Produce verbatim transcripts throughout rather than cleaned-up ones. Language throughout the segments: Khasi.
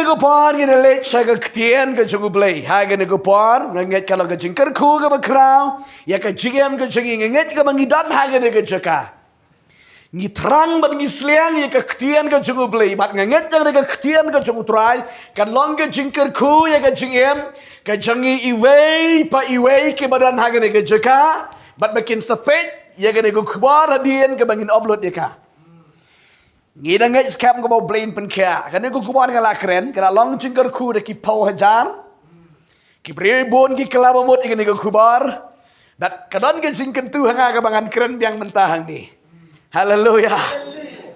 Ka por ngi da leit sha ka ktien ka jong U Blei. Ha kane ka por nga ngeit ka long ka jingkyrkhu kaba khraw ïa ka jingim ka jong ngi, nga ngeit kaba ngi don ha kane ka jaka. Ngi thrang bad ngi sliang ïa ka ktien ka jong U Blei, bad nga ngeit ïa ka ktien ka jong U Trai kan long ka jingkyrkhu ïa ka jingim ka jong ngi iwei pa iwei kiba don ha kane ka jaka, bad ba kin sa peit ïa kane ka khubor hadien kaba ngin upload ïa ka. Ngi da ngeit skhem kaba U Blei un pynkhiah. Kane ka khubor nga la kren, ka la long jingkyrkhu da ki phew hajar. Ki briew bun ki kylla ba mut ïa kane ka khubor. Bad ka don ka jingkyntu ha nga kaba ngan kren biang mynta hangne. Haleluya.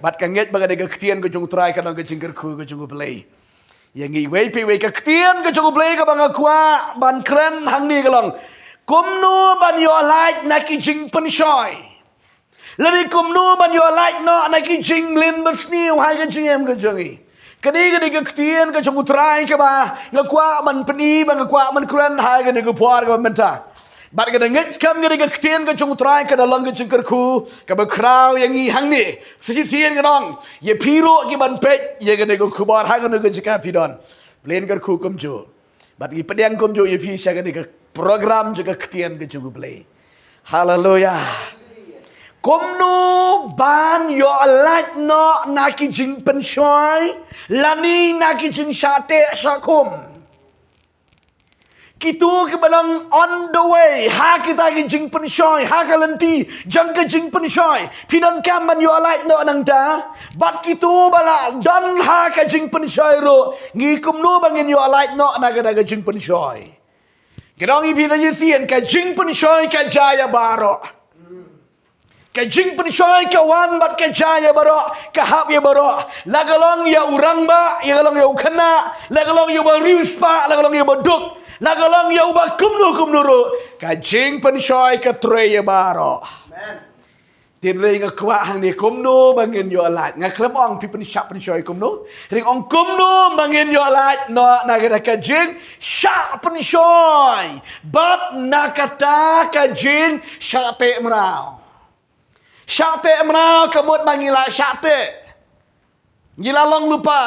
Bad nga ngeit ba kane ka ktien ka jong U Trai ka long ka jingkyrkhu ka jong U Blei ïa ngi iwei pa iwei. Ka ktien ka jong U Blei kaba nga kwah ban kren hangne ka long kumno ban ïoh lait na ki jingpynshoi, lane kumno ban ïoh lait noh na ki jingmlien basniew ha ka jingim ka jong ngi. Kane ka dei ka ktien ka jong U Trai kaba nga kwah ban pyni, ba nga kwah ban kren ha kane ka por kaba mynta. Bad nga da ngeit skhem ka dei ka ktien ka jong U Trai ka da long ka jingkyrkhu kaba khraw ïa ngi hangne. Sa shisien nga ong ïa phi ruh kiban peit ïa kane ka khubor ha kano ka jaka phi don, U Blei un kyrkhu kumjuh. Bad ngi pdiang kumjuh ïa phi sha kane ka program jong ka ktien ka jong U Blei. Haleluya. Kumno ban ïoh lait noh na ki jingpynshoi lane na ki jingshah teh shah khum. Kito kiba long on the way ha kita ki jingpynshoi, ha ka lynti jong ka jingpynshoi. Phi donkam ban ïoh lait noh nangta. Bad kito ba la don ha ka jingpynshoi ruh, ngi kumno ba ngin ïoh lait noh na kata ka jingpynshoi. Ka dang ïa phi na ïa sien, ka jingpynshoi ka jia ïa baroh. Ka jingpynshoi ka wan bad ka jia ïa baroh, ka hap ïa baroh. La ka long ïa u rangbah, la ka long ïa u khynnah, la ka long ïa u ba riewspah, la ka long ïa u ba duk, la ka long ïa u ba kumno kumno ruh, ka jingpynshoi ka trei ïa baroh. Amen. Te hynrei nga kwah hangne kumno ba ngin ïoh lait. Nga khlem ong phi pynshah pynshoi kumno, hynrei ong kumno ba ngin ïoh lait noh na kata ka jingshah pynshoi bad na kata ka jingshah teh mraw. Shah teh mraw ka mut ba ngi la shah teh, ngi la long lypa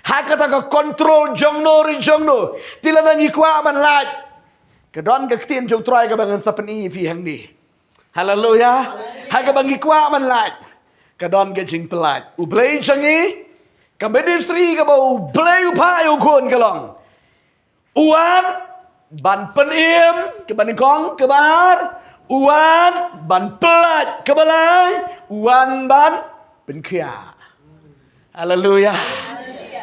ha kata ka control jong no re jong no. Te lada ngi kwah ban lait, ka don ka ktien jong U Trai kaba ngan sa pyni ïa phi hangne. Haleluya. Ha kaba ngi kwah ban lait, ka don ka jingpyllait. U Blei jong ngi, ka ministry kaba U Blei u phah ïa u khun ka long, u wan ban pynim, kaba nyngkong, kaba ar, u wan ban pyllait, kaba lai, u wan ban pynkhiah. Haleluya.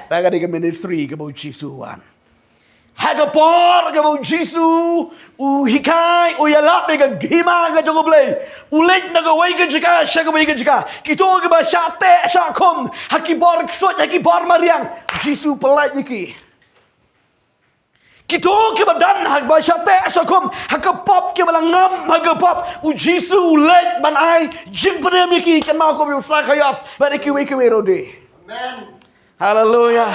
Ta ka dei ka ministry kaba U Jisu u wan. Ha ka por kaba U Jisu u hikai, u ïalap ïa ka hima ka jong U Blei, u leit na kawei ka jaka sha kawei ka jaka. Kito kiba shah teh shah khum ha ki bor ksuid, ha ki bor mariang, U Jisu u pyllait ïa ki. Kito kiba don ha kaba shah teh shah khum ha ka pop, kiba la ngam ha ka pop, U Jisu u leit ban ai jingpynim ïa ki, kynmaw kumba u Sakhaios bad ïa kiwei kiwei ruh de. Amen. Haleluya.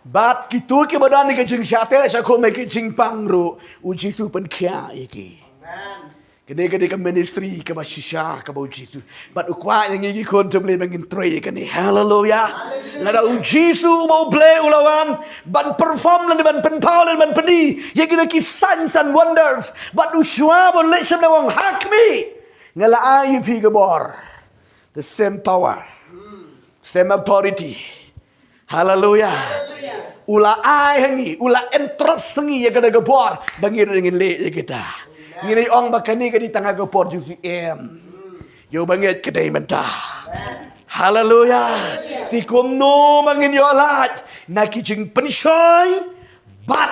Bad kito kiba don ha ka jingshah teh shah khum ha ka jingpang ruh, U Jisu u pynkhiah ïa ki. Amen. Kane ka dei ka ministry kaba shisha kaba U Jisu. Bad u kwah ïa ngi ki khun jong U Blei ba ngin trei ïa kane. Haleluya. Lada U Jisu uba U Blei u la wan ban perform lane ban pynpaw lane ban pyni ïa kine ki signs and wonders, bad u shuwa ban leit sha ngi, u ong, ha khmih, nga la ai ïa phi ka bor. The same power, same authority. Haleluya. U la ai ha ngi, u la entrust ha ngi ïa kata ka bor ba ngi ruh ngin leh ïa kita. Ngi ong ba kane ka dei tang ha ka por jong U Jisu em. Ïa u ba ngeit ka dei mynta. Haleluya. Te kumno ba ngin ïoh lait na ki jingpynshoi bad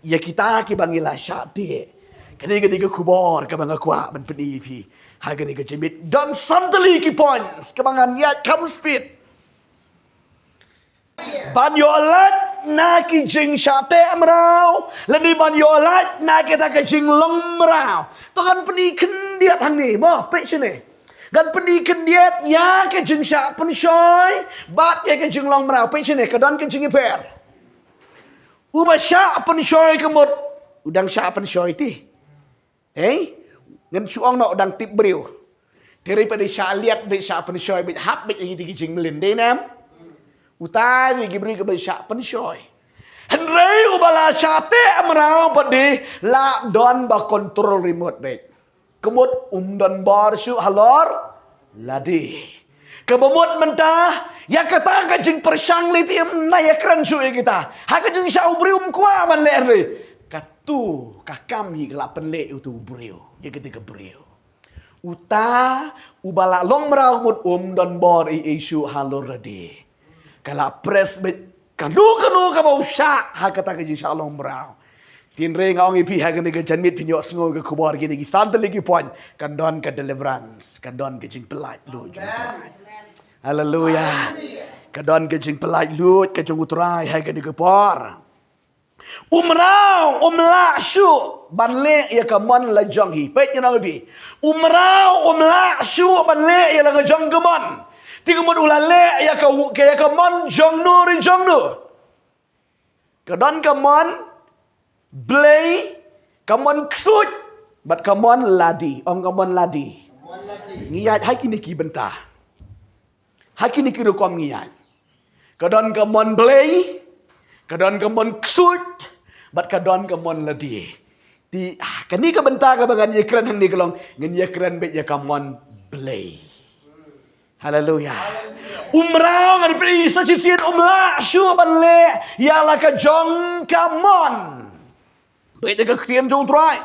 ïa kita kiba ngi la shah teh. Kane ka dei ka khubor kaba nga kwah ban pyni ïa phi ha kane ka jingmut. Don san tylli ki points kaba ngan ïaid kham speed. Ban ïoh lait na ki jingshah teh mraw lane ban ïoh lait na kita ki jinglong mraw. To ngan pyni khyndiat hangne mo, peit shane. Ngan pyni khyndiat ïa ki jingshah pynshoi bad ïa ki jinglong mraw. Peit shane, ka don ka jingïapher. Uba shah pynshoi ka mut u dang shah pynshoi te. Hei, ngan shu ong noh, u dang tip briew. Te hynrei pat dei shah liat, dei shah pynshoi, beit hap beit ïa ki jingmlien, dei ne em? Uta dei ki briew kiba shah pynshoi. Hynrei uba la shah teh mraw pat dei la don ba control remote beit. Ka mut um don bor shuh halor lade. Kaba mut mynta, ïa kata ka jingpyrshang lei te ym nang ïakren shuh ïa kita. Ha ka jingshah u briew um kwah ban leh hynrei katu ka kam hi ka la pynleh ïa utu u briew, ïa kata ka briew. Uta uba la long mraw mut um don bor ei ei shuh halor lade. Ka la press beit kano kano kaba u shah ha kata ka jingshah long mraw. Hynrei nga ong ïa phi ha kane ka janmiet phin ïohsngew ka khubor kine ki san tylli ki point. Kan don ka deliverance, kan don ka jingpynlait luid jong U Trai. Haleluia. Kan don ka jingpynlait luid ka jong U Trai ha kane ka por. U mraw um lah shuh ban leh ïa ka mon la jong hi. Peit, ngan ong ïa phi. U mraw um lah shuh ban leh ïa la ka jong ka mon. Te ka mut u la leh ïa ka, ïa ka mon jong no re jong no. Ka don ka mon blei, ka mon ksuid, bad ka mon lade. Ong ka mon lade. Ngi ïaid ha kine ki bynta. Ha kine ki rukom ngi ïaid. Ka don ka mon blei, ka don ka mon ksuid, bad ka don ka mon lade. Te, ah, kane ka bynta kaba ngan ïakren hangne ka long, ngan ïakren beit ïa ka mon blei. Haleluia. U mraw ngan pynbna sa shisien um lah shuh ban leh ïa la ka jong ka mon. Peit na ka ktien jong U Trai.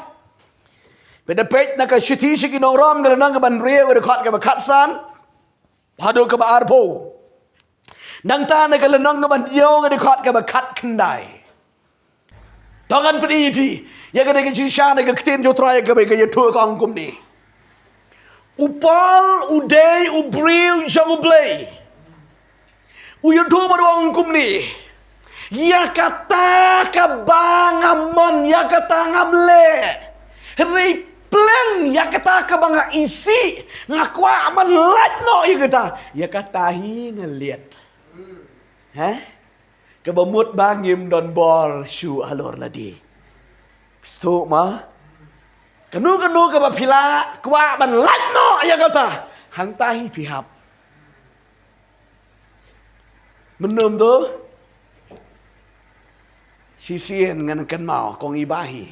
Peit na, peit na ka shithi sha ki nong Rom ka lynnong kaba hynriew ka dkhot kaba khatsan haduh kaba arphew. Nangta na ka lynnong kaba hynñiew ka dkhot kaba khatkhyndai. To ngan pyni ïa phi ïa kane ka jingshisha na ka ktien jong U Trai kaba ka ïathuh ka ong kumne. U Paul u dei u briew jong U Blei. U ïathuh bad u ong kumne. Ïa kata kaba nga mon, ïa kata ngam leh. Hynrei pleng ïa kata kaba nga isih, nga kwah ban lait noh ïa kata. Ïa kata hi nga leh. Heh? Kaba mut ba ngim don bor shuh halor lade. Sngewthuh ma? Kano kano kaba phi la kwah ban lait noh ïa kata, hangta hi phi hap. Mynno to? Shisien ngan kynmaw kong i Bah hi.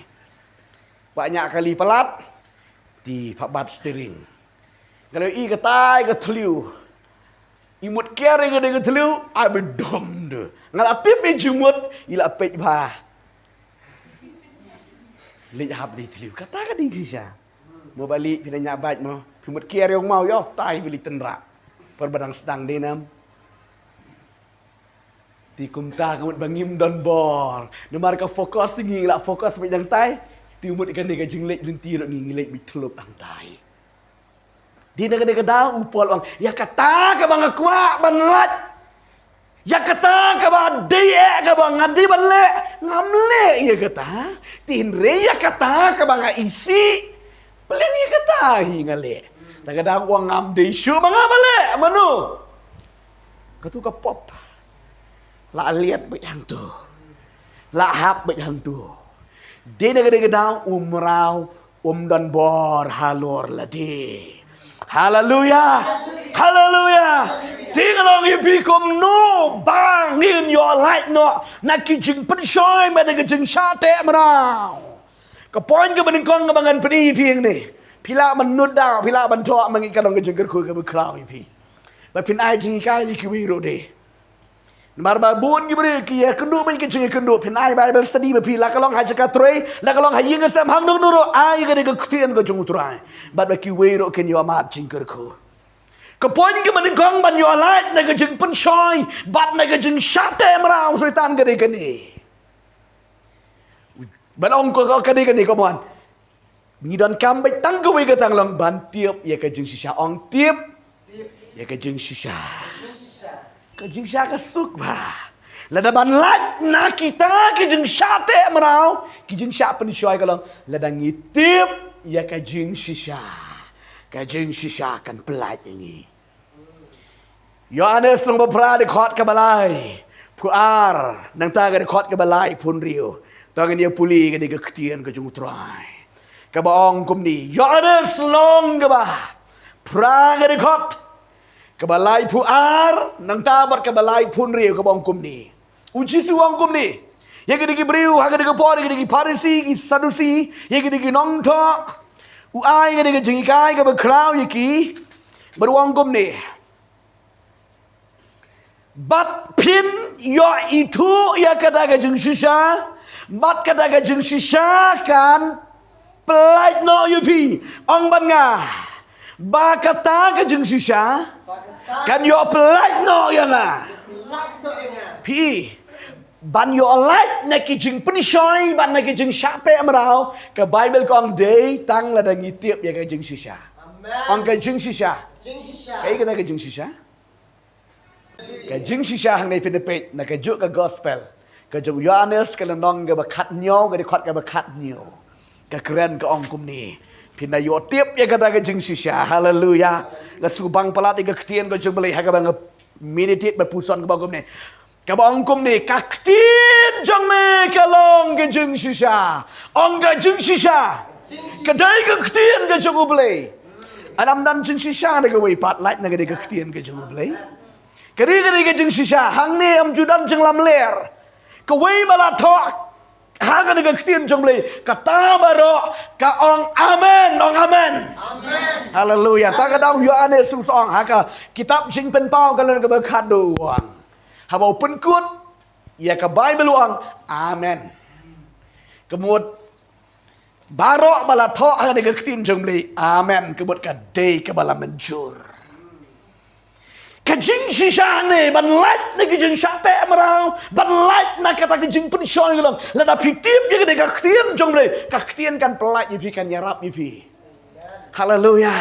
Ba ñiah kali palat, te pha bat steering. Nga la ïohi katai ka thliew. I mut kiar ïa kane ka thliew, ai ba dom de. Nga la tip i jingmut, i la peit bha. Leit hap dei thliew, kata ka dei shisha. Mo ba leit phi na ñiah bike mo, phi mut kiar ïa u maw ïoh tai ba leit tynrah. Por ba dang sdang dei nam. Te kumta ka mut ba ngim don bor. Namar ka focus ngi la focus beit hangtai. Te mut kane ka jingleit lynti ruh ngi, ngi leit beit thlup hangtai. Te na kane ka daw u Paul u ong, ïa kata kaba nga kwah ban lait. Ïa kata kaba dei eh kaba nga dei ban leh, ngam leh ïa kata. Te hynrei ïa kata kaba nga isih, pleng ïa kata hi nga leh. Te ka daw u ong ngam dei shuh ba nga ba leh, mano? Katu ka pop. La liat beit hangtu. La hap beit hangtu. Dei na ka dei ka daw u mraw um don bor halor lade. Haleluia. Haleluia. Te nga ong ïa phi kumno ba ngin ïoh lait noh na ki jingpynshoi bad na ki jingshah teh mraw. Ka point kaba nyngkong kaba ngan pyni ïa phi hangne. Phi lah ban nud daw, phi lah ban thoh, ma ngi ka long ka jingkyrkhu kaba khraw ïa phi. Ba phin ai jinghikai ïa kiwei ruh de. Namar ba bun ki briew ki ïakynduh bad ki jingïakynduh, phin ai Bible study ma phi, la ka long ha jaka trei, la ka long ha ïing ha sem, hangno hangno ruh, ai ka dei ka ktien ka jong U Trai. Bad ba kiwei ruh kin ïoh mad jingkyrkhu. Ka point kaba nyngkong ban ïoh lait na ka jingpynshoi bad na ka jingshah teh mraw Soitan ka dei kane. Ban ong ko ka dei kane, come on. Ngi donkam beit tang kawei ka tang long ban tip ïa ka jingshisha, ong tip ïa ka jingshisha. Ka jingshisha ka suk bha. Lada ban lait na kita ki jingshah teh mraw, ki jingshah pynshoi ka long lada ngi tip ïa ka jingshisha. Ka jingshisha kan pynlait ïa ngi. Ïoannis lynnong ba phra dkhot kaba lai phew ar, nangta ka dkhot kaba lai phew hynriew. To ngin ïa pule ka dei ka ktien ka jong U Trai. Kaba ong kumne, Ïoannis lynnong kaba phra ka dkhot Kaba laiphew ar, nangta bad kaba laiphew hynriew kaba ong kumne. U Jisu u ong kumne. Ïa kine ki briew, ha kine ki por, ïa kine ki Pharisi, ki Sadusi, ïa kine ki nongthoh. U ai kane ka jinghikai kaba khraw ïa ki. Bad u ong kumne. Bad phin ïoh-ithuh ïa kata ka jingshisha, bad kata ka jingshisha kan pyllait noh ïa phi. Ong bad nga, ba kata ka jingshisha kan ïoh pyllait noh ïa nga. Phi, ban ïoh lait na ki jingpynshoi, bad na ki jingshah teh mraw, ka Baibl ka ong dei tang lada ngi tip ïa ka jingshisha. Ong ka jingshisha. Kaei kata ka jingshisha? Ka jingshisha hangne phin ïa peit na kajuh ka gospel ka jong u Ïoannis, ka lynnong kaba khathynñiew, ka dkhot kaba khathynñiew. Ka kren ka ong kumne. Phin da ïoh tip ïa kata ka jingshisha. Haleluya. Nga sngewbang palat ïa ka ktien ka jong U Blei ha kaba nga meditate bad puson kaba ong kumne. Kaba ong kumne, ka ktien jong me ka long ka jingshisha. Ong ka jingshisha. Ka dei ka ktien ka jong U Blei. Ym don jingshisha na kawei pat lait na ka dei ka ktien ka jong U Blei. Ka dei, ka dei ka jingshisha, hangne ym ju don jinglamler. Kawei ba la thoh ha kane ka ktien jong U Blei, kata baroh ka ong amen, ong amen. Haleluya. Ta ka dei u Ïoannis u ong ha ka kitab Jingpynpaw ka lynnong kaba khatduh u ong. Haba u pynkut ïa ka Baibl u ong amen. Ka mut baroh ba la thoh ha kane ka ktien jong U Blei, amen, ka mut ka dei kaba la mynjur. Ka jingshisha hangne ban lait na ki jingshah teh mraw, ban lait na kata ka jingpynshoi ka long, lada phi tip ïa kane ka ktien jong U Blei, ka ktien kan pyllait ïa phi, kan ïarap ïa phi. Haleluya.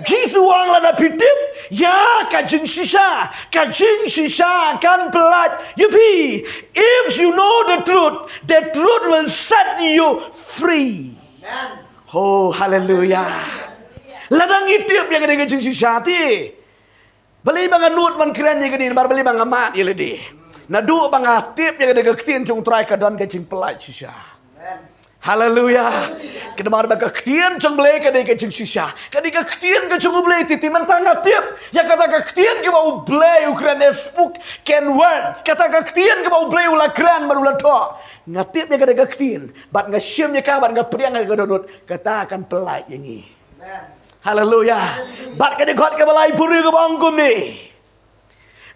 Jisu u ong lada phi tip ïa ka jingshisha, ka jingshisha kan pyllait ïa phi. If you know the truth, the truth will set you free. Oh, haleluya. Lada ngi tip ïa kane ka jingshisha te, balei ba nga nud ban kren ïa kane, namar balei ba nga mad ïa lade. Naduh ba nga tip ïa kane ka ktien jong U Trai ka don ka jingpyllait shisha. Haleluya. Ka namar ba ka ktien jong U Blei ka dei ka jingshisha. Ka dei ka ktien ka jong U Blei te, te mynta nga tip ïa kata ka ktien kaba U Blei u kren, a spoken word. Kata ka ktien kaba U Blei u la kren bad u la thoh. Nga tip ïa kata ka ktien bad nga shim ïa ka bad nga pdiang ïa ka dohnud, kata kan pyllait ïa ngi. Haleluya. Bad ka dkhot kaba laiphew hynriew kaba ong kumne.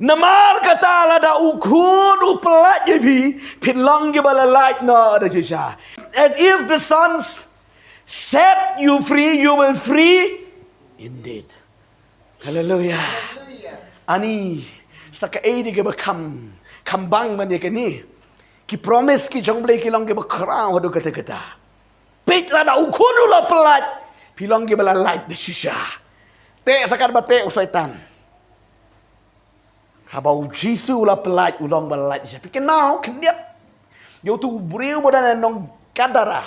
Namar kata lada U Khun u pyllait ïa phi, phin long kiba la lait noh da shisha. And if the Son set you free, you will free indeed. Haleluya. Ani sa kaei de kaba kham, kham bang ban ïa kane. Ki promise ki jong U Blei ki long kiba khraw haduh katta katta. Peit, lada U Khun u la pyllait, phi long kiba la lait da shisha. Te sa katba teh u Soitan. Haba U Jisu u la pyllait, u long ba la lait da shisha. Phi kynmaw khyndiat ïa uto u briew ba don ha nong Gadara.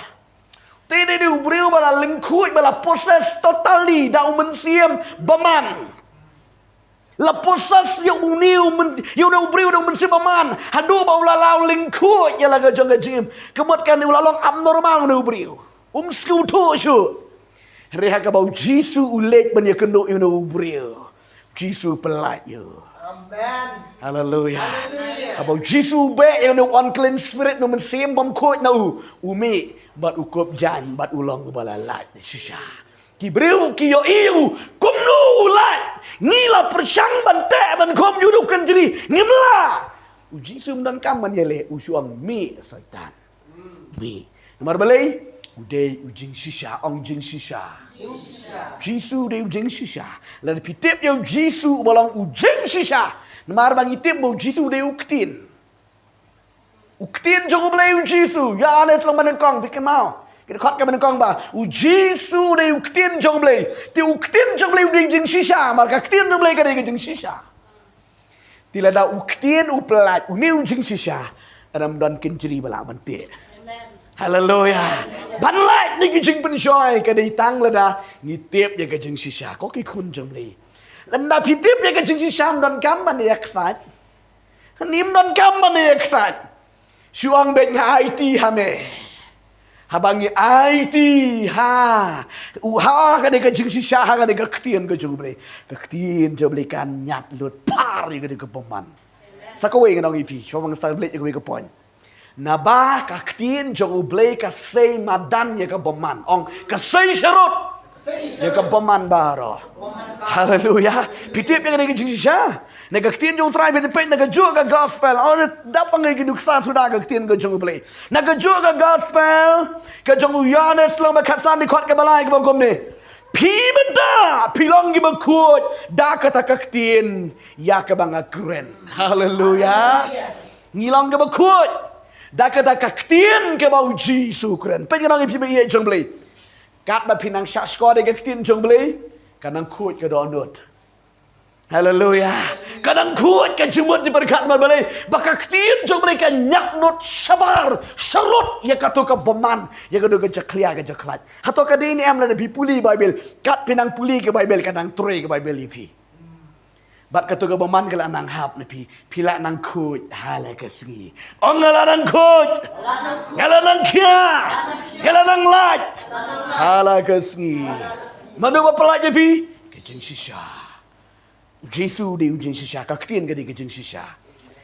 Te dei u briew ba la lyngkhuid, ba la possess totally da u mynsiem bymman. La possess ïa une u myn, ïa une u briew da u mynsiem bymman. Haduh ba u la law lyngkhuid ïa la ka jong ka jingim. Ka mut kane u la long abnormal une u briew. Um sngewthuh shuh. Hynrei ha kaba U Jisu u leit ban ïakynduh ïa une u briew, U Jisu u pyllait ïa u. Amen. Haleluya. Haleluya. Haba U Jisu u beh ïa une u unclean spirit, une u mynsiem bymkhuid na u, u mih bad u kup jaiñ bad u long uba la lait shisha. Ki briew ki ïohi ïa u, kumno u lait? Ngi la pyrshang ban teh ban khum ïa u da u kynjri, ngim lah. U Jisu um donkam ban ïaleh, u shu ong, mih Soitan. Mih. Namar balei? U dei u jingshisha, ong jingshisha. Jingshisha. Jisu u dei u jingshisha. Lada phi tip ïa U Jisu uba long u jingshisha. Namar ba ngi tip ba U Jisu u dei u ktien. U ktien jong U Blei U Jisu, ïa, ha ne shlong ba nyngkong, phi kynmaw. Ki dkhot kaba nyngkong ba U Jisu u dei u ktien jong U Blei. Te u ktien jong U Blei u dei jingshisha, namar ka ktien jong U Blei ka dei ka jingshisha. Te lada u ktien u pyllait, une u jingshisha, ym don kynjri ba lah ban teh. Haleluya. Ban lait na ki jingpynshoi ka dei tang lada ngi tip ïa ka jingshisha. Ko ki khun jong U Blei, lada phi tip ïa ka jingshisha, ym donkam ban ïa excite. Ngim donkam ban ïa excite. Shu ong beit nga aiti ha me. Haba ngi aiti ha, u ha kane ka jingshisha, ha kane ka ktien ka jong U Blei, ka ktien jong U Blei kan ñiad lut phar ïa kane ka bymman. Sa kawei ngan ong ïa phi, shuwa ban sa leit ïa kawei ka point. Naba ka ktien jong U Blei ka sei madan ïa ka bymman. Ong ka sei sharud ïa ka bymman baroh. Haleluya. Phi tip ïa kane ka jingshisha? Na ka ktien jong U Trai, phin peit na kajuh ka gospel. Oh, dap ba ngi ki nuksa suda ka ktien ka jong U Blei. Na kajuh ka gospel ka jong u Ïoannis, lynnong ba khatsan, dkhot kaba lai, kaba ong kumne: Phi mynta phi long kiba khuid da kata ka ktien ïa kaba nga kren. Haleluya. Ngi long kiba khuid da kata ka ktien kaba U Jisu u kren. Peit, ngan ong ïa phi ba ïeit jong U Blei, katba phi nang shah shkor ïa ka ktien jong U Blei, ka nang khuid ka dohnud. Haleluya. Ka nang khuid ka jingmut jingpyrkhat bad U Blei, ba ka ktien jong U Blei ka ñiad lut shabar sharud ïa kato ka bymman, ïa kato ka jakhlia ka jakhlad. Hato ka dei ne em? Lada phi pule Baibl, kat phi nang pule ka Baibl, ka nang trei ka Baibl ïa phi. Bad kato ka bymman ka la nang hap na phi, phi la nang khuid ha la ka sngi. Ong, nga la nang khuid, nga la nang khia, nga la nang lait ha la ka sngi. Mano ba pyllait ïa phi? Ka jingshisha. U Jisu dei u jingshisha, ka ktien ka dei ka jingshisha.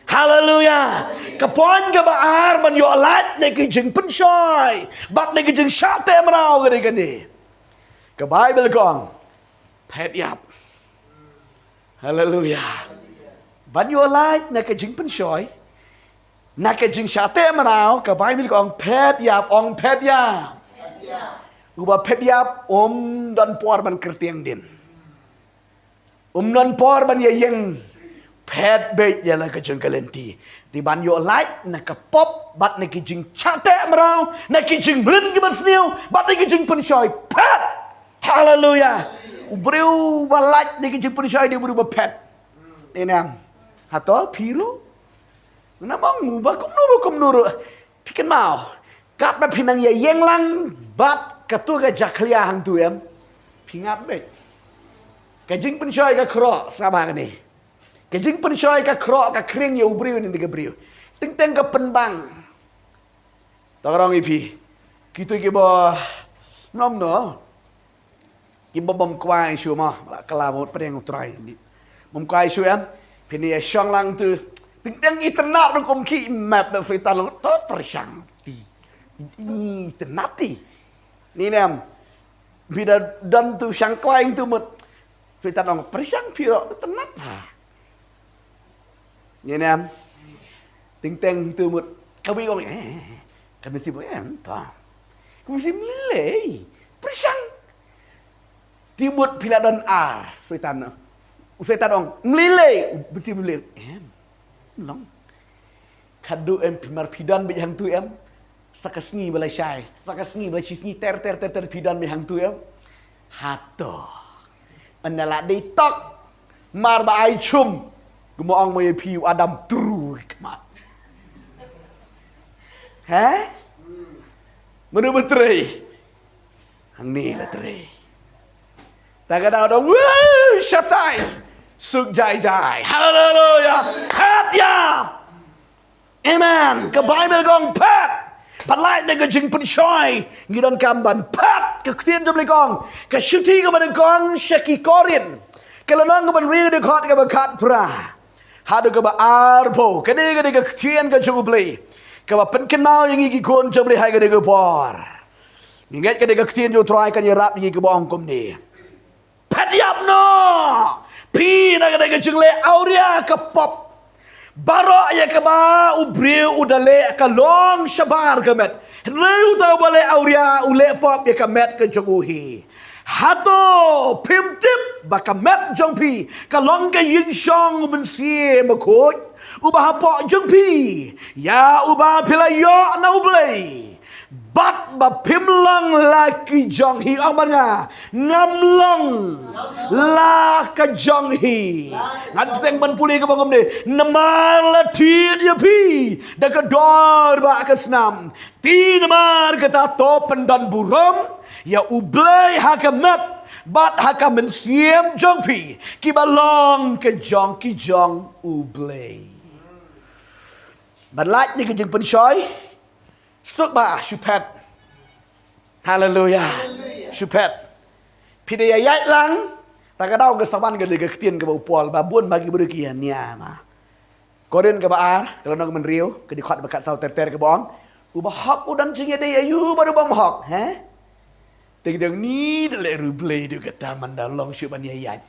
Haleluya. Ka point kaba ar ban ïoh lait na ki jingpynshoi bad na ki jingshah teh mraw ka dei kane. Ka Baibl ka ong, phet ïap. Haleluya. Ban ïoh lait na ka jingpynshoi, na ka jingshah teh mraw, ka Baibl ka ong phet ïap, ong phet ïap. Uba phet ïap um don por ban kyrtiang dien. Um don por ban ïa ïeng. Phet beit ïa la ka jong ka lynti. Te ban ïoh lait na ka pop bad na ki jingshah teh mraw, na ki jingmlien kiba sniew bad na ki jingpynshoi, phet. Haleluya. U briew ba lait na ki jingpynshoi dei u briew ba phet. Dei ne em? Hato phi ruh? Namar u ba kumno ruh, kumno ruh, phi kynmaw, katba phi nang ïa ïeng lang bad kato ka jakhlia hangto, em, phi ngat beit. Ka jingpynshoi ka khroh, sngap bha kane. Ka jingpynshoi ka khroh, ka khring ïa u briew ne ka briew. Teng teng ka pynbang. To ka ong ïa phi, kito kiba, nom no, kiba bym kwai shuh mo, la kylla mut pyrshang U Trai. Bym kwai shuh, em, phin ïa shong lang tu. Teng teng itynnad ruh kum ki map da Soitan long, to pyrshang ti. Itynnad ti. Ni ne em, phi da don tu shang kwai tu mut. Soitan ong pyrshang phi ruh, itynnad ha. Ni ne em. Teng teng tu mut. Kawei ong, eh, eh, eh. Ka mynsiem, em, to. Ka mynsiem lei lei. Pyrshang. Te mut phi la don ar, Soitan. U Soitan ong, mlei lei, u mynsiem lei lei. Em. Long. Khadduh, em, phi mar phi don beit hangto, em. Sa ka sngi ba la shai, sa ka sngi ba la shi sngi, ter ter ter ter phi don beit hangto, em. Hato. Ynda la dei tok. Mar ba ai chum. Kumba ong mo ïa phi, u Adam tru khmat. He? Mano ba trei? Hangne la trei. Ta ka daw dong, woo, shatai. Suk jai jai. Haleluya. Phet ïap. Amen. Ka Baibl ka ong phet. Ban lait na ka jingpynshoi, ngi donkam ban phet. Ka ktien jong U Blei ka ong, ka shithi kaba nyngkong sha ki Korinth, ka lynnong kaba hynriew, dkhot kaba khatphra haduh kaba arphew. Kane, kane ka ktien ka jong U Blei kaba pynkynmaw ïa ngi ki khun jong U Blei ha kane ka por. Ngi ngeit kane ka ktien jong U Trai kan ïarap ïa ngi, kaba ong kumne. Phet ïap noh phi na ka, na ka jingleh awria ka pop. Baroh ïa kaba u briew u da leh ka long shabar ka met. Hynrei uta uba leh awria u leh pop ïa ka met ka jong u hi. Hato phim tip ba ka met jong phi ka long ka ïing shong u Mynsiem Bakhuid, uba hapoh jong phi, ïa uba phi la ïoh na U Blei? Bad ba phim long la ki jong hi. Ong bad nga, ngam long la ka jong hi. Ngan bteng ban pule kaba ong kumne, namar la thied ïa phi da ka dor ba ka snam. Te namar kata to pyndon burom ïa U Blei ha ka met bad ha ka mynsiem jong phi, kiba long ka jong, ki jong U Blei. Ban lait na ka jingpynshoi, suk ba shu phet. Haleluya. Shu phet. Phi da ïa ïaid lang. Ta ka daw ka sa wan ka dei ka ktien kaba u Paul ba bun ba ki briew ki ïa nia ma. Korinth kaba ar, ka lynnong kaba hynriew, ka dkhot ba khatsaw ter ter kaba ong, uba hok u don jingïadei ïa u bad uba ym hok, he? Teng teng ni da leh ruh Blei, da kata man da long shuh ban ïa ïaid.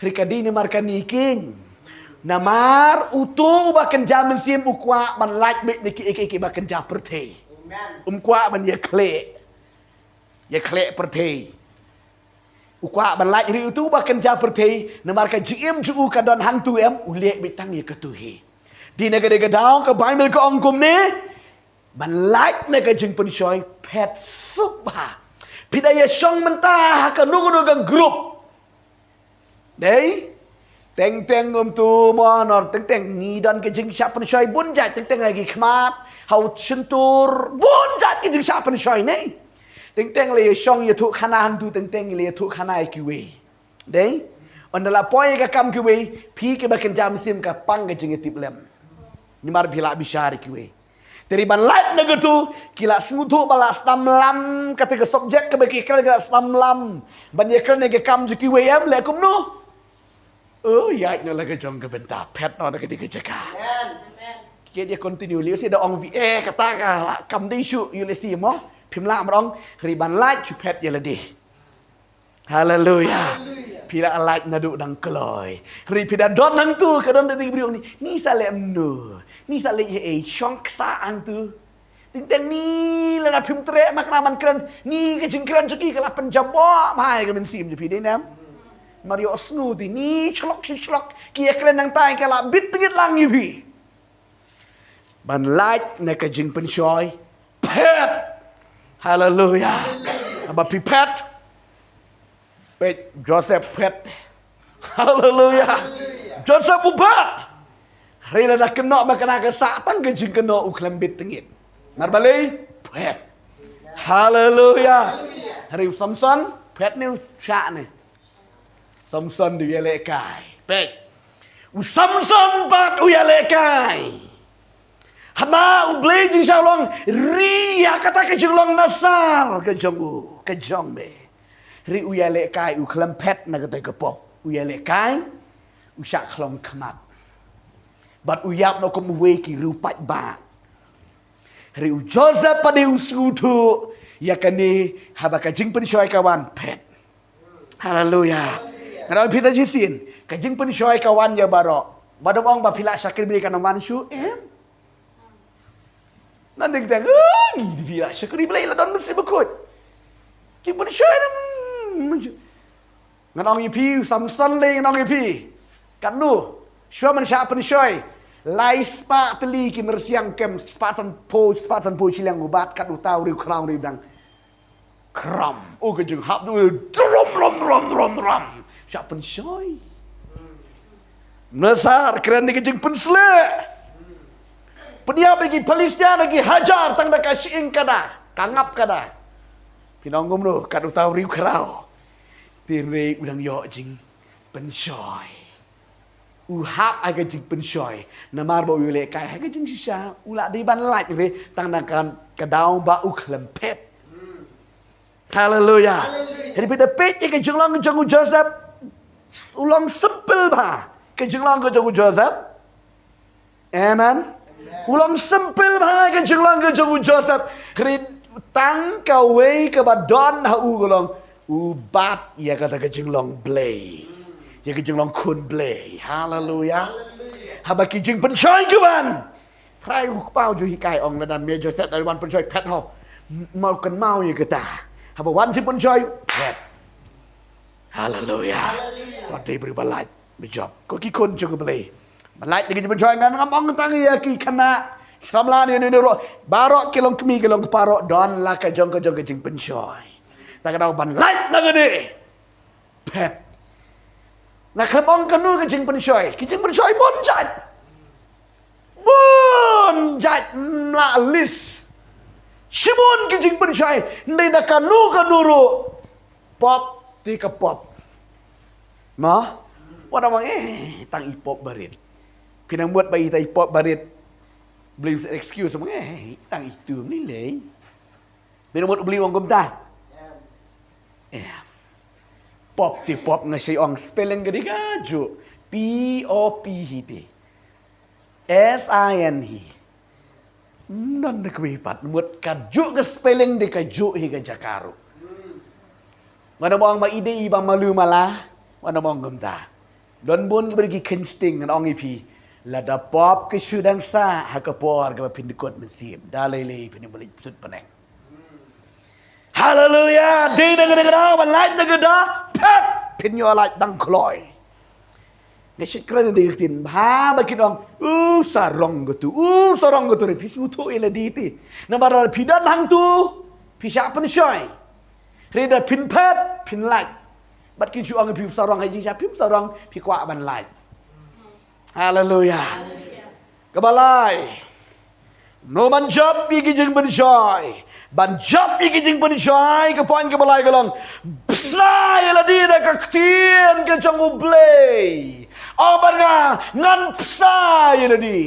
Hynrei ka dei namar kane keiñ. Namar uto uba kynja mynsiem u kwah ban lait beit na kiei kiei kiba kynja pyrthei. Um kwah ban ïakhleh. Ïakhleh pyrthei. U kwah ban lait, hynrei uto uba kynja pyrthei, namar ka jingim jong u ka don hangto, em, u leh beit tang ïa kato hi. Dei na ka dei ka daw ka Baibl ka ong kumne, ban lait na ka jingpynshoi phet suk bha. Phi da ïa shong mynta ha kano kano ka group. Dei? Teng teng um tu mo nor, teng teng ngi don ka jingshah pynshoi bun jait, teng teng ha ki khmat, ha u shyntur, bun jait ka jingshah pynshoi ne. Teng teng la ïa shong ïathuh khana hangto, teng teng la ïathuh khana ïa kiwei. Dei? Ynda la poi ïa ka kam kiwei, phi kiba kynja mynsiem ka pang ka jingïatiplem. Namar phi la bishar ïa kiwei. Te hynrei ban lait na kato, ki la sngewthuh ba la sdang lam, kata ka subject kaba ki kren ki la sdang lam. Ban ïa kren ïa ka kam jong kiwei, em, leh kumno. Oh, ïaid noh la ka jong ka bynta, phet noh na ka dei ka jaka. Ki ïa continue lei, shu da ong phi, eh, kata ka la kam dei shuh, ïoh lei shuh mo. Phim lah ban ong, hynrei ban lait shu phet ïa lade. Haleluya. Phi la lait naduh dang kloi. Hynrei phi da don hangto, ka don da dei briew ni. Ni sa leh mno. Ni sa leh ei, shong ksa hangto. Teng teng ni lada phim treh ma kane man kren. Ni ka jingkren jong ki ka la pynjaboh bha ïa ka mynsiem jong phi, dei ne em? Mar ïohsngew te ni shlok shi shlok. Ki ïa kren nangta ka la bit tngit lang ïa phi. Ban lait na ka jingpynshoi phet. Haleluya. Haba phi phet. Peit Joseph phet. Haleluya. Joseph u phet. Hynrei lada kynnoh ma kane ka sah tang ka jingkynnoh u khlem bit tngit. Namar balei phet. Haleluya. Hynrei u Samson phet ne u shah ne. Samson u ïalehkai. Peit. U Samson pat u ïalehkai. Haba U Blei jingsngewlong ri ïa kata ka jinglong nasar ka jong u, ka jong me. Hynrei u ïalehkai, u khlem phet na kata ka pop. U ïalehkai, u shah khlong khmat. Bad u ïap noh kum uwei ki riew paidbah. Hynrei u Joseph pat u sngewthuh ïa kane, haba ka jingpynshoi ka wan phet. Haleluya. Nga ong ïa phi te shisien, ka jingpynshoi ka wan ïa baroh. Ba dang ong ba phi lah shakri Blei kan wan shuh, em? Ngan dei teng, eh, ngi dei phi lah shakri Blei la don Mynsiem Bakhuid. Jingpynshoi nang. Ngan ong ïa phi, Samson lei ngan ong ïa phi. Katno, shuwa ban shah pynshoi. Lai spah tylli ki myrsiang kem, spah sanphew, spah sanphew shiliang u bat, kat uta u riew khraw u riew dang. Kram. Oh, ka jinghap tu, rom, rom, rom, rom, rom. Shah pynshoi. Nasar, kren ïa ka jingpynsleh. Pynïap ïa ki Philistia da ki hajar tang da ka shyieng kada, ka ngap kada. Phi ong kumno, kat uta u riew khraw. Te hynrei u dang ïoh jingpynshoi. U hap ha ka jingpynshoi. Namar ba u ïalehkai ha ka jingshisha, u la dei ban lait re, tang da ka, ka daw ba u khlem phet. Haleluya. Hynrei phi da peit ïa ka jinglong jong u Joseph. U long simple bha ka jinglong ka jong u Joseph. Amen. U long simple bha ka jinglong ka jong u Joseph. Hynrei tang kawei kaba don ha u ka long, u bat ïa kata ka jinglong Blei. Ïa ka jinglong khun Blei. Haleluya. Haba ki jingpynshoi ki wan, Trai u kpa u ju hikai, ong lada me Joseph da wan pynshoi phet ho. Mawkynmaw ïa kata. Haba wan jingpynshoi phet. Haleluya. Wat dei briew ba lait, ba jop. Ko ki khun jong U Blei. Ba lait da ka jingpynshoi, ngan ngam ong tang ïa ki khynnah, samla ne ne ne ruh. Baroh ki long kmie ki long kpa ruh, don la ka jong ka jong ka jingpynshoi. Ta ka daw ban lait na kane. Phet. Nga khlem ong kano ka jingpynshoi. Ki jingpynshoi bun jait. Bun jait, ym lah list. Shibun ki jingpynshoi. Ndei na kano kano ruh. Pop, te ka pop. Mo? Wat ong, eh, tang i pop barit. Phi nang mut ba i tang i pop barit. Blei excuse mo, eh, tang itu ni lei. Mano mut u Blei u ong kumta? Em. Pop te pop, nga shait ong spelling ka dei kajuh. P O P hi te. S I N hi. None da kawei pat, mut kajuh ka spelling dei kajuh hi ka jaka ruh. Ngan ym ong ba i dei i ba malu mala, ngan ym ong kumta. Don bun kiba dei ki kheiñ sting, ngan ong ïa phi. Lada pop ka shu dang sah ha ka por kaba phin dkut mynsiem, da lei lei phin ym leit sut bneng. Haleluya. Dei na ka dei ka daw ban lait na ka da phet, phin ïoh lait dang kloi. Nga shait kren ïa ka ktien, haba kin ong u sarong katu, u sarong katu, re phi sngewthuh ïa lade te. Namar lada phi don hangtu, phi shah pynshoi. Re da phin phet phin lait. Bad kin shu ong ïa phi u sarong, ha jingshah phi u sarong, phi kwah ban lait. Haleluya. Kaba lai, no ban jop ïa ki jingpynshoi. Ban jop ïa ki jingpynshoi, ka point kaba lai ka long, bsa ïa lade da ka ktien ka jong U Blei. O bad nga, ngan bsa ïa lade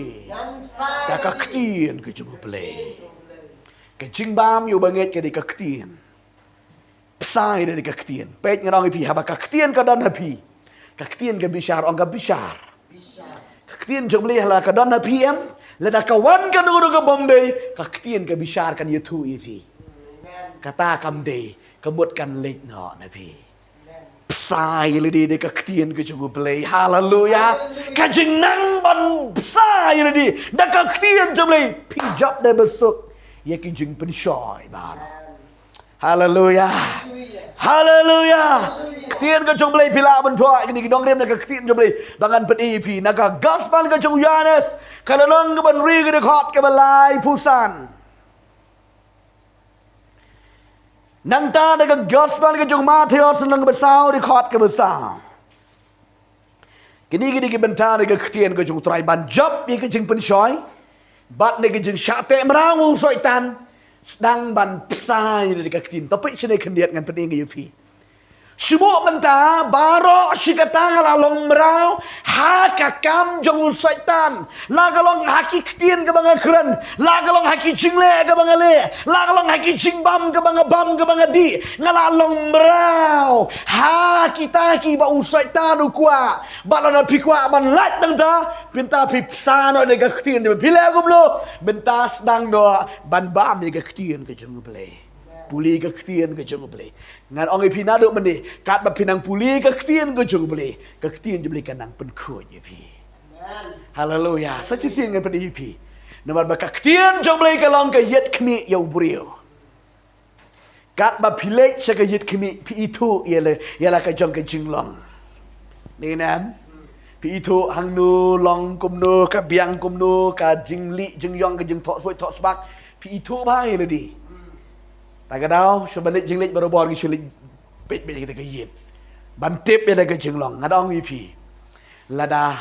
da ka ktien ka jong U Blei. Ka jingbam ïa u bangeit ka dei ka ktien. Bsa ïa lade da ka ktien. Peit, ngan ong ïa phi, haba ka ktien ka don ha phi, ka ktien ka bishar, ong ka bishar. Ka ktien jong U Blei lada ka don ha phi, em, lada ka wan kano kano ka bym dei, ka ktien ka bishar, kan ïathuh ïa phi. Kata kam dei, ka mut kan leit noh na phi. Bsa ïa lade da ka ktien ka jong U Blei. Haleluya. Ka jingnang ban bsa ïa lade da ka ktien jong U Blei, phi jop da basuk ïa ki jingpynshoi baroh. Haleluya. Haleluya. Ktien ka jong U Blei, phi lah ban thoh kine ki nongrim na ka ktien jong U Blei. Ba ngan pyni ïa phi na ka gospel ka jong u Ïoannis, ka lynnong kaba hynriew, ka dkhot kaba laiphew san. Nangta da ka gospel ka jong u Mathaios, lynnong kaba saw, dkhot kaba saw. Kine ki dei ki bynta na ka ktien ka jong U Trai, ban jop ïa ka jingpynshoi bad na ka jingshah teh mraw u Soitan, sdang ban bsa ïa ka ktien. Topic shane khyndiat ngan pyni ïa phi. Shu buh bynta baroh shi katta nga la long mraw ha ka kam jong u Soitan. La ka long ha ki ktien kaba nga kren, la ka long ha ki jingleh kaba nga leh, la ka long ha ki jingbam kaba nga bam, kaba nga dih, nga la long mraw ha kita kiba u Soitan u kwah. Bad lada phi kwah ban lait nangta, bynta phi bsa noh da ka ktien. Phi leh kumno? Bynta sdang noh ban bam ïa ka ktien ka jong U Blei. Pule ka ktien ka jong U Blei. Ngan ong ïa phi naduh mynne, katba phi nang pule ka ktien ka jong U Blei, ka ktien jong U Blei ka nang pynkhuid ïa phi. Haleluya. Sa shisien ngan pyni ïa phi. Namar ba ka ktien jong U Blei ka long ka ïit khmih ïa u briew. Katba phi leit sha ka ïit khmih, phi ithuh ïa la, ïa la ka jong ka jinglong. Dei ne em? Phi ithuh hangno long kumno, ka biang kumno, ka jinglih jingïong, ka jingthoh suit thoh sbak. Phi ithuh bha ïa lade. Ta ka daw, shu ban leit jingleit barabor, ngi shu leit peit beit ïa kita ka ïit ban tip ïa la ka jinglong. Nga da ong ïa phi, lada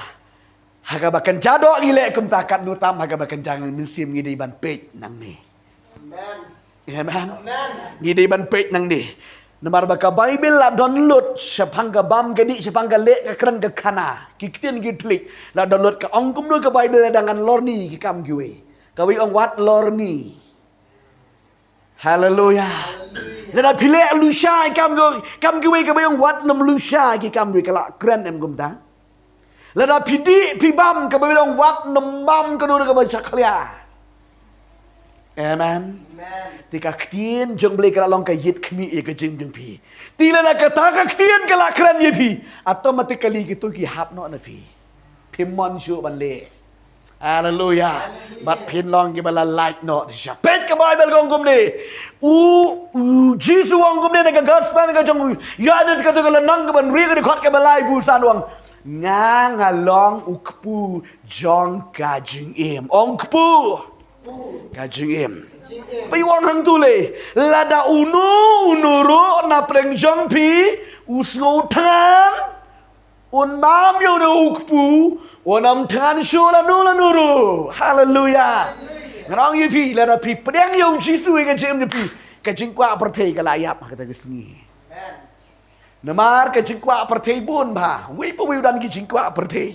ha kaba kynja doh ngi leh kumta, katno tam ha kaba kynja mynsiem ngi dei ban peit nangne. Amen. Ngi dei ban peit nangne. Namar ba ka Baibl la don lut shaphang ka bam ka dih, shaphang ka leh ka kren ka khana. Ki ktien ki thylliej la don lut, ka ong kumno ka Baibl, lada ngan lorni ki kam kiwei, kawei ong wat lorni. Haleluya. Lada phi leh lusha ki kam kiwei, kam kiwei, kawei ong wat nym lusha ki kam kiwei, ka la kren em kumta? Lada phi dih phi bam, kaba biang wat nym bam kano kano kaba jakhlia. Amen. Te ka ktien jong U Blei ka la long ka ïit khmih ïa ka jingim jong phi. Te lada kata ka ktien ka la kren ïa phi, automatically kito ki hap noh na phi. Phim mon shuh ban leh. Haleluya. Bad phin long kiba la lait noh shisha. Peit ka Baibl ka ong kumne. U, u Jisu u ong kumne na ka gospel ka jong u Ïoannis, kato ka lynnong kaba hynriew, ka dkhot kaba laiphew san, u ong, nga nga long u kpu jong ka jingim. Ong kpu ka jingim. Phi wan hangtu lei. Lada uno uno ruh na pdeng jong phi u sngewthngan, un bam ïa une u kpu, un ym thngan shuh lano lano ruh. Haleluya. Nga ong ïa phi, lada phi pdiang ïa u Jisu ïa ka jingim jong phi, ka jingkwah pyrthei ka la ïap ha kata ka sngi. Namar ka jingkwah pyrthei bun bha, uwei pa uwei u don ki jingkwah pyrthei.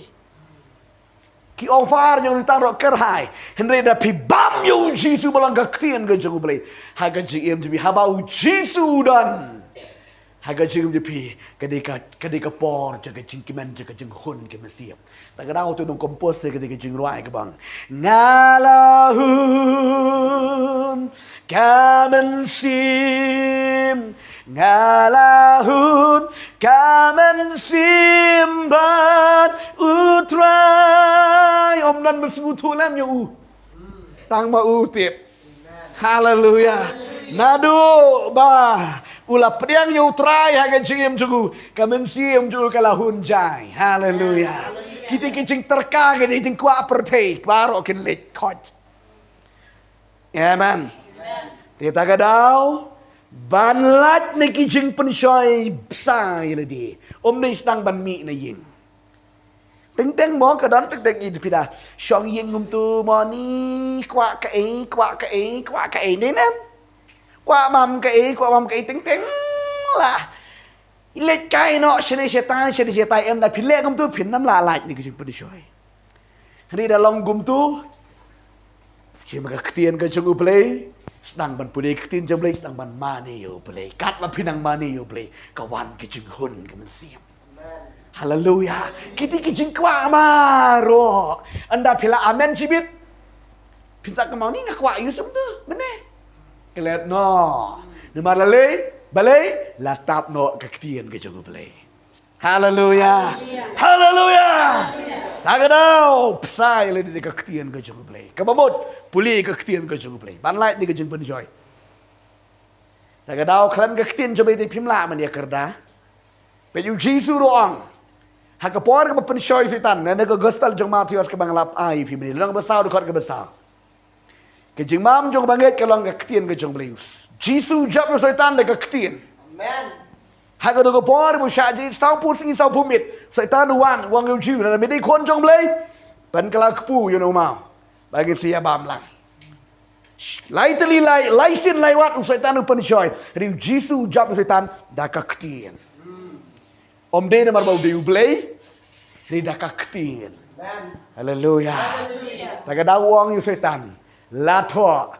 Ki offer jong ngi tang ruh kyrhai. Hynrei da phi bam ïa u Jisu ba long ka ktien ka jong U Blei ha ka jingim jong phi, haba u Jisu u don ha ka jingim jong phi, ka dei ka, ka dei ka por jong ka jingkmen jong ka jinghun ka mynsiem. Ta ka daw tu nong compose ka dei ka jingrwai ka bang: Nga la hun ka mynsiem, nga la hun ka mynsiem bad U Trai. Ym don ba sngewthuh lem ïa u, tang ma u tip. Haleluya. Naduh ba u la pdiang ïa U Trai ha ka jingim jong u, ka mynsiem jong u ka la hun jai. Haleluya. Kita ki jingtyrka, ki jingkwah pyrthei baroh kin leit khoit. Amen. Te ta ka daw ban lait na ki jingpynshoi bsa ïa lade. Ym dei sdang ban mih na ïing. Teng teng mo ka don teng teng, i phi da shong ïing kumtu mo, ni kwah kaei, kwah kaei, kwah kaei, ne nem. Kwah mam kaei, kwah mam kaei, teng teng lah. Leit kai noh shane shatai, shane shatai, em da phi leh kumtu phin ym lah lait na ki jingpynshoi. Hynrei da long kumtu, shim ka ktien ka jong U Blei, sdang ban pule ka ktien jong U Blei, sdang ban mane ïa U Blei. Katba phi nang mane ïa U Blei, ka wan ka jinghun ka mynsiem. Haleluya. Kita ki jingkwah baroh. Ynda phi la amen shibit, phin sa kynmaw, ni nga kwah ïa u sum tu mynne. Klet noh. Namar la lei, balei, la tap noh ka ktien ka jong U Blei. Haleluya. Haleluya. Ta ka daw bsa ïa lade da ka ktien ka jong U Blei. Kaba mut, pule ka ktien ka jong U Blei ban lait na ka jingpynshoi. Ta ka daw khlem ka ktien jong U Blei te phim lah ban ïakyrda. Peit, u Jisu ruh u ong ha ka por kaba pynshoi u Soitan, na, na ka gospel jong u Mathaios kaba nga la ai ïa phi mynne, lynnong kaba saw, dkhot kaba saw. Ka jingmam jong u bangeit ka long ka ktien ka jong U Blei. U Jisu u jop ïa u Soitan da ka ktien. Amen. Ha kato ka por ba u shah jingïeit sawphew sngi sawphew miet, u Soitan u wan, u ong ïa u Jisu, lada me dei khun jong U Blei, pynkylla u kpu ïa une u maw ba ngin sa ïa bam lang. Lai tylli lai, lai sien lai wat u Soitan u pynshoi, hynrei u Jisu u jop ïa u Soitan da ka ktien. Ym dei namar ba u dei U Blei, hynrei da ka ktien. Amen. Haleluya. Haleluya. Ta ka daw u ong ïa u Soitan, la thoh.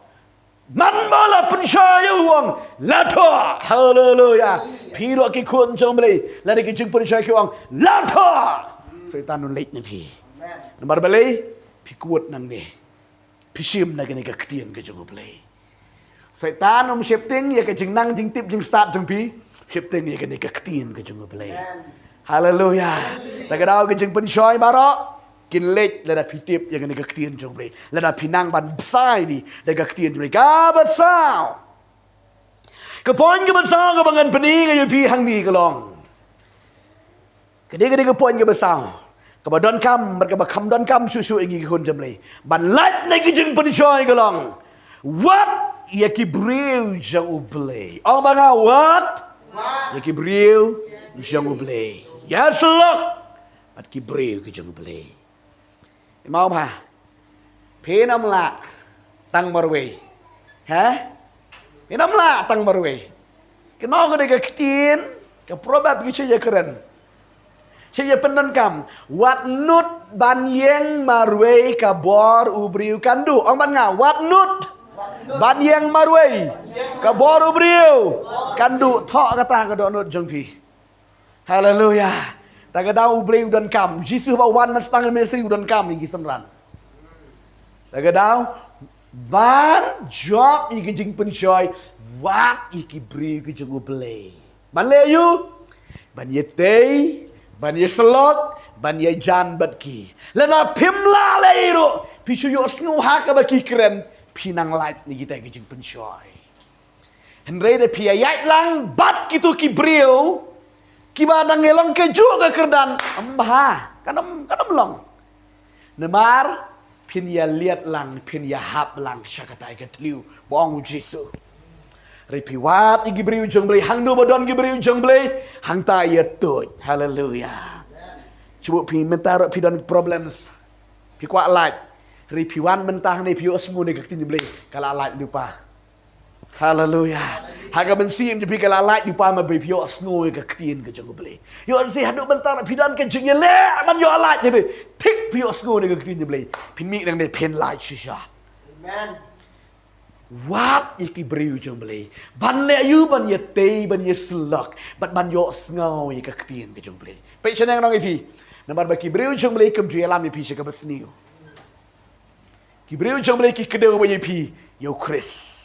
Man ba la pynshoi ïa u, u ong, la thoh. Haleluya. Phi ruh ki khun jong U Blei, lada ki jingpynshoi ki ong, la thoh, u Soitan un leit na phi. Amen. Namar balei? Phi kut nangne. Phi shim na kane ka ktien ka jong U Blei. U Soitan um sheptieng ïa ka jingnang jingtip jingstad jong phi. Sheptieng ïa kane ka ktien ka jong U Blei. Amen. Haleluya. Ta ka daw ka jingpynshoi baroh kin leit lada phi tip ïa kane ka ktien jong U Blei, lada phi nang ban bsa ïa lade da ka ktien jong U Blei. Kaba saw, ka point kaba saw kaba ngan pyni ïa phi hangne ka long, ka dei, ka dei ka point kaba saw, kaba donkam bad kaba kham donkam shuh shuh ïa ngi ki khun jong U Blei ban lait na ki jingpynshoi ka long, wat ïa ki briew jong U Blei. Ong bad nga, wat ïa ki briew jong U Blei. Ïasyllok bad ki briew ki jong U Blei. Ym, ha, phin ym lah tang marwei. Ha? Phin ym lah tang marwei. Kynmaw, ka dei ka ktien, ka proverb, ki shah ïakren, shah ïapyndonkam. Wat nud ban ïeng marwei ka bor u briew kan duh. Ong bad nga, wat nud ban ïeng marwei ka bor u briew kan duh. Thoh kata ka dohnud jong phi. Haleluya. Ta ka daw U Blei u donkam. U Jisu haba u wan ban sdang ministry u donkam ïa ki synran. Ta ka daw ban jop ïa ki jingpynshoi, wat ïa ki briew ki jong U Blei. Ban leh aïu? Ban ïatei, ban ïasyllok, ban ïajan bad ki. Lada phim lah leh ruh, phi shu ïohsngew ha kaba ki kren, phi nang lait na kita ki jingpynshoi. Hynrei da phi ïaid lang bad kito ki briew kiba dang ïalong kajuh ka kyrdan, ym bha, kan ym, kan ym long. Namar phin ïaliat lang, phin ïahap lang sha katei ka thliew, ba ong U Jisu. Hynrei phi wad ïa ki briew jong U Blei, hangno ba don ki briew jong U Blei, hangta ïa tuid. Haleluya. Shu buh phi mynta ruh phi don problems. Phi kwah lait. Hynrei phi wan mynta hangne phi ïohsngew ne ka ktien U Blei, ka la lait lypa. Haleluya. Ha ka mynsiem jong phi ka la lait, dei pa ma ba phi ïohsngew ïa ka ktien ka jong U Blei. Ïoh lehse haduh mynta phi don ka jingïaleh ban ïoh lait, hynrei thik phi ïohsngew ïa ka ktien U Blei, phin mih nangne phin lait shisha. Amen. Wat ïa ki briew jong U Blei ban leh aïu? Ban ïatei, ban ïasyllok, bad ban ïohsngew ïa ka ktien ka jong U Blei. Peit shaneng ngan ong ïa phi. Namar ba ki briew jong U Blei kim ju ïalam ïa phi sha kaba sniew. Ki briew jong U Blei ki kdew beit ïa phi, ïa U Khrist.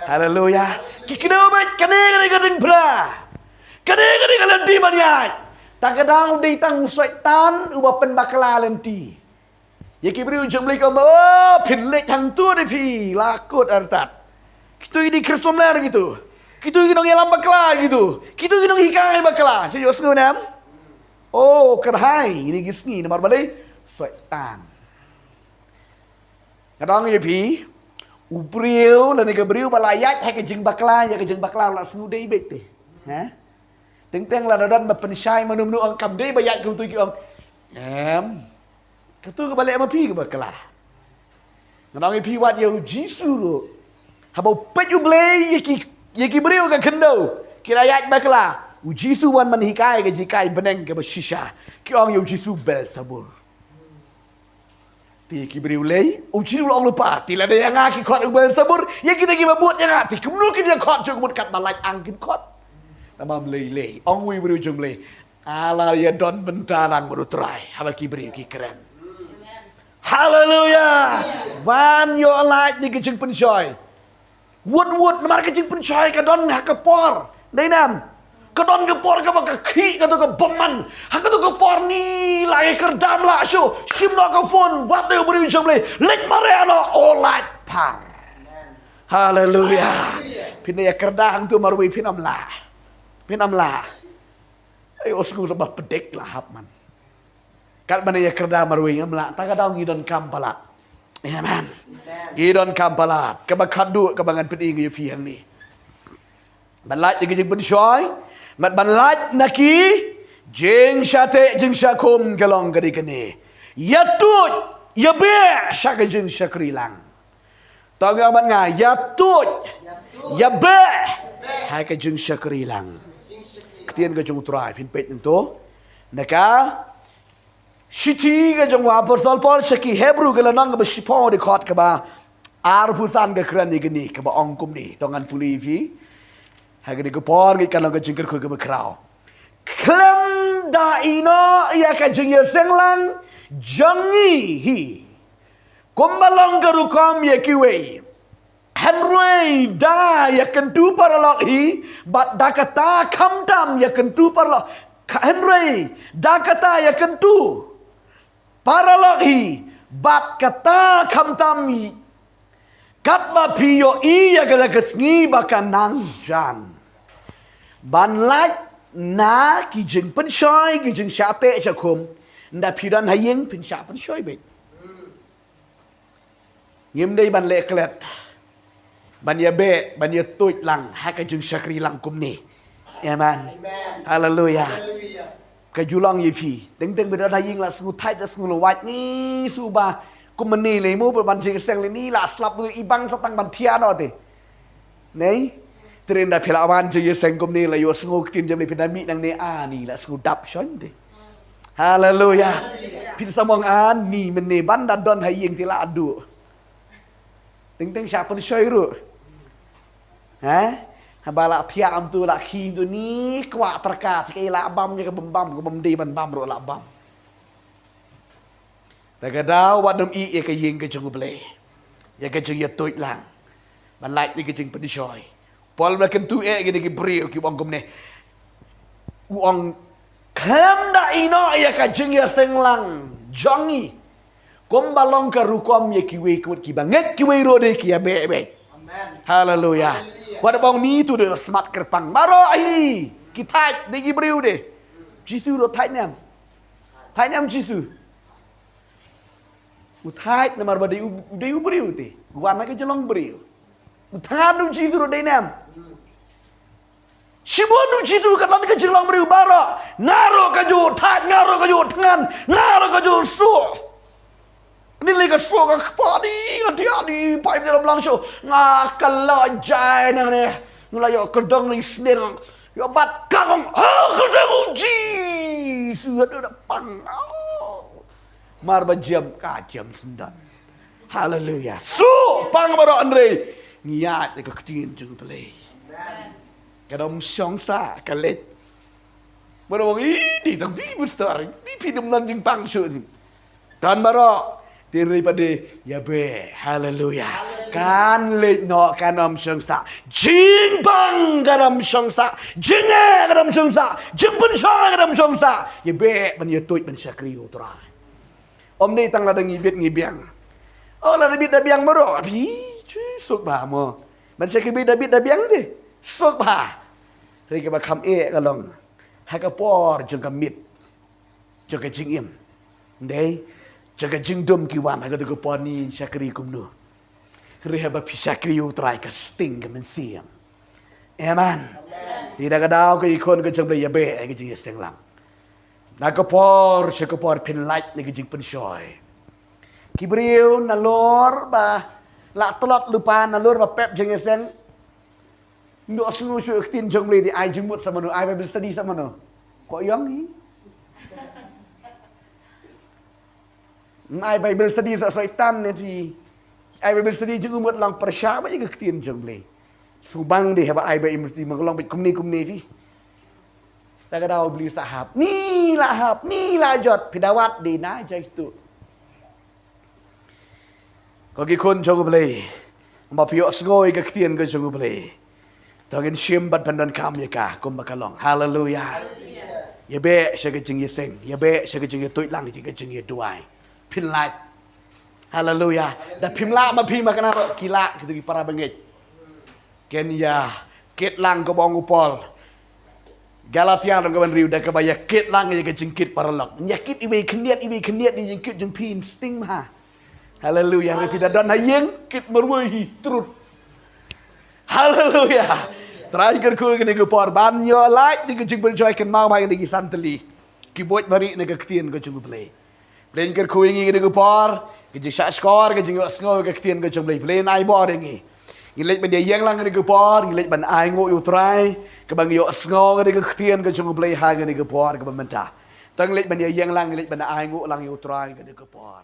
Haleluya. Ki kdew beit, kane ka dei ka diengphna. Kane ka dei ka lynti ban ïaid. Te ka daw dei tang u Soitan uba pynbakla lynti. Ïa ki briew jong U Blei ki ong, oh, phin leit hangto de phi, la kut artat. Kito ki dei Khristan lem kito. Kito ki nongïalam bakla kito. Kito ki nonghikai bakla. Shu ïohsngew ne em? Oh, kyrhai ïa kine ki sngi namar balei? Soitan. Nga ong ïa phi, u briew lane ka briew ba la ïaid ha ka jingbakla, ïa ka jingbakla la sngewdei beit te. Ha? Teng teng lada don ba pynshai mano mano ong kam dei ba ïaid kumto, ki ong, em, kato kaba leh ma phi ka bakla. Nga ong ïa phi, wat ïa U Jisu ruh, haba u peit U Blei ïa ki, ïa ki briew ka khyndew ki la ïaid bakla, U Jisu wan ban hikai ka jinghikai bneng kaba shisha. Ki ong ïa U Jisu Belsebul. Te ki briew lei, U Jisu u la ong lypa, te lada ïa nga ki khot u Belsebul, ïa kita kiba bud ïa nga, te kumno kin ïa khot, shuh ka mut katba lait ang kin khot. Namar lei lei, ong u briew jong U Blei, ala ïa don bynta lang bad U Trai haba ki briew ki kren. Haleluya. Ban ïoh lait na ka jingpynshoi. Wut wut, namar ka jingpynshoi ka don ha ka por. Dei ne em? Ka don ka por kaba ka khih, kato ka bymman. Ha kato ka por ni la ïa kyrdan, la shu shim noh ka phone, wat ïa u briew jong U Blei. Leit mareh noh, oh, lait phar. Haleluya. Phin ïa kyrdan hangto marwei, phin ym lah. Phin ym lah. Ai, oh, sngewbha pdeng la hap man. Katba ïa kyrdan marwei ngam lah, te ka daw ngi donkam palat. Amen. Ngi donkam palat. Kaba khatduh kaba ngan pyni ïa phi hangne, ban lait na ki jingpynshoi, bad ban lait na ki jingshah teh jingshah kum, ka long ka dei kane: ïa tuid, ïa beh sha ka jingshakri lang. To ngi ong bad nga, ïa tuid, ïa beh ha ka jingshakri lang. Ktien ka jong U Trai, phin peit nangto na ka shithi ka jong u Apostol Paul sha ki Hebru, ka lynnong kaba shiphew, dkhot kaba arphew san, ka kren ïa kane, kaba ong kumne. To ngan pule ïa phi. Ha kane ka por ngi, ka long ka jingkyrkhu kaba khraw. Khlem da ïehnoh ïa ka jingïaseng lang jong ngi hi, kumba long ka rukom ïa kiwei, hynrei da ïakyntu paralok hi bad da kata khamtam ïakyntu paralok, hynrei da kata ïakyntu paralok hi bad kata khamtam hi, katba phi ïohi ïa kata ka sngi ba ka nang jan. Ban lait na ki jingpynshoi, ki jingshah teh shah kum, ynda phi don ha ïing phin shah pynshoi beit. Ngim dei ban leh klet ban ïa beh, ban ïa tuid lang ha ka jingshakri lang kumne. Amen. Amen. Haleluya. Haleluya. Ka ju long ïa phi. Teng teng ba don ha ïing la sngew thait, la sngew lwait, ni suba kumne lei mo, ban jingïaseng lei, ni la slap, i bang sa tang ban thiah noh te. Nei, te ynda phi la wan jingïaseng kumne, la ïohsngew ktien jong U Blei, phin da mih nangne, ani la sngew dap shon te. Haleluya. Phin sa mong ani mynne ban da don ha ïing te la duh. Teng teng shah pynshoi ruh. Ha? Haba la thiah kumto, la khie kumto, ni kwah tyrka, sa kaei la bam, ïa ka bam bam, ka bam dei ban bam ruh la bam. Te ka daw wat nym ïeh ïa ka ïing ka jong U Blei, ïa ka jingïatuid lang ban lait na ka jingpynshoi. Paul u la kyntu eh ïa kine ki briew kiba ong kumne. U ong, khlem da ïehnoh ïa ka jingïaseng lang jong ngi, kumba long ka rukom ïa kiwei, ka mut kiba ngeit kiwei ruh dei ki ïa beh beit. Amen. Haleluya. Haleluya. Wat ba ong ni tu de smat kyrpang baroh hi, ki thait, dei ki briew de. Jisu ruh thait ne em? Thait ne em Jisu? U thait namar ba dei u, dei u briew te. U wan na ka jinglong briew. U thngan u Jisu ruh, dei ne em? Shibun u Jisu ka don ka jinglong briew baroh. Nga ruh ka ju thait, nga ruh ka ju thngan, nga ruh ka ju suh. Ni lei ka suk ka kpa di, nga dia di, pai di lam lang shu. Nga ka la jai nang ne. Nga la ïoh kdong ni sdien. Ïoh bat ka kong, ha kdong u ji. Su hadu da pang. Mar ba jam ka jam sendan. Haleluya. Su pang baroh, hynrei ngi ïaid ïa ka ktien jong U Blei. Ka dom shong sa ka leit. Baroh ong, "Ih, di tang phi booster, di phi dum nan jingpang shu." Don baroh, te ri pat de, ïa be, haleluya. Kan leit noh ka dom shong sa. Jingpang ka dom shong sa. Jingeh ka dom shong sa. Jingpynshong ka dom shong sa. Ïa be ban ïa tuid ban shakri U Trai. Ym dei tang lada ngi bit ngi biang. Oh, lada bit da biang baroh, phi, chui suk bha mo. Ban shakri bit da bit da biang de. Suk bha. Hynrei kaba kham eh ka long ha ka por jong ka miet, jong ka jingim, dei, jong ka jingdum ki wan ha ka tu ka por ni shakri kumno. Hynrei haba phi shakri U Trai ka sting ka mynsiem. Amen. Te da ka daw ka i khun ka jong U Blei, ïa be ka jingïaseng lang. Na ka por sha ka por phin lait na ka jingpynshoi. Ki briew nalor ba la tlot lypa, nalor ba pep jingïaseng. Ndu sngew shu ktien jong U Blei, di ai jingmut sa mano, ai Bible study sa mano. Ko ïong hi. Ai Bible study sa Soitan ne phi. Ai Bible study jong u mut lang pyrshah ba ïa ka ktien jong U Blei. Subang dei haba ai Bible study ma ka long bit kumne kumne phi. Ta ka daw U Blei sa hap. Ni la hap, ni la jot, phi da wad dei na jai tu. Ko ki khun jong U Blei. Ba phi ïohsngew ïa ka ktien ka jong U Blei. To ngin shim bad pyndonkam ïa ka kumba ka long. Haleluya. Ïa beh sha ka jingïaseng, ïa beh sha ka jingïatuid lang, ka jingïaduwai. Phin lait. Haleluya. Da phim lah ma phi ma kane ruh ki lah kito ki para bangeit. Kin ïa kit lang kumba ong u Paul. Galatia lynnong kaba hynriew, da kaba ïa kit lang ïa ka jingkit paralok. Ïa kit iwei khyndiat, iwei khyndiat, ïa jingkit jong phi sting bha. Haleluya. Hynrei phi da don ha ïing, kit marwei hi, truth. Haleluya. Trai kyrkhu kane ka por ban ïoh lait da ka jingpynshoi, kynmaw ba kine ki san tylli ki buit bari na ka ktien ka jong U Blei. Blei ngin kyrkhu ïa ngi kane ka por, ka jingshahshkor, ka jingïohsngew ka ktien ka jong U Blei. Blei ngin ai bor ïa ngi. Ngin leit ban ïa ïeng lang kane ka por, ngin leit ban ainguh ïa U Trai, kaba ngin ïohsngew kane ka ktien ka jong U Blei ha kane ka por kaba mynta. To ngin leit ban ïa ïeng lang, ngin leit ban ainguh lang ïa U Trai kane ka por.